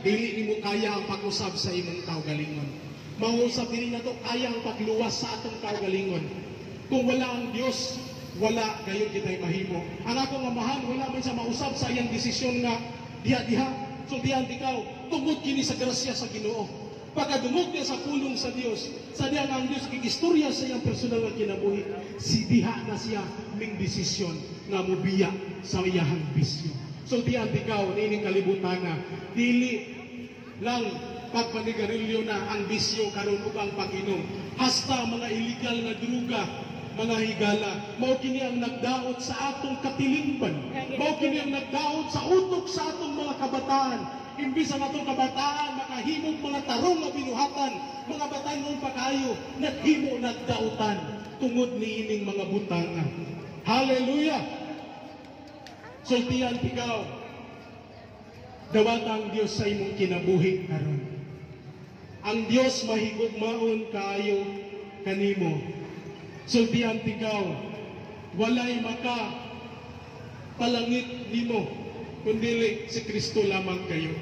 Dili nimo kaya ang pag-usab sa imong kaugalingon. Mao usab dili nato kaya ang pagluwas sa atong kaugalingon. Kung wala ang Dios, wala gayud kitay mahimo. Ang akong amahan, wala man sa mausab sa iyang desisyon nga diha-diha. Sultihan ikaw, tungod kini sa grasya sa Ginoo. Pagkadungog niya sa pulong sa Dios, sa diha nga ang Dios gigistorya sa iyang personal nga kinabuhi, si diha na siya ming desisyon nga mobiya sa iyahang bisyo. Sultihan ikaw niining kalibutan na dili lang pagpanigarilyo na ang bisyo karon ug ang pag-inom. Hasta mga illegal nga druga, mga higala, mao kini ang nagdaot sa atong katilingban. Mao kini ang nagdaot sa utok sa atong mga kabataan. Imbis ang atong kabataan makahimong mga tarong nga binuhatan, mga batanon pa kayo, naghimo nagdaotan tungod niining mga butanga. Hallelujah! Sultihan ikaw, dawata ang Dios sa imong kinabuhi karon. Ang Dios mahigugmaon kaayo kanimo. Sultihan ikaw, walay maka palangit nimo kundili si Kristo lamang kayo.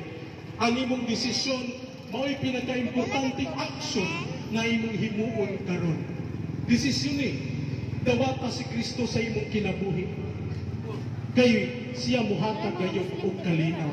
Ang imong desisyon mao'y pinakaimportanteng aksyon na imong himuon karon. Desisyon ni dawata si Kristo sa imong kinabuhi. Kay siya muhatag gayud og kalinaw.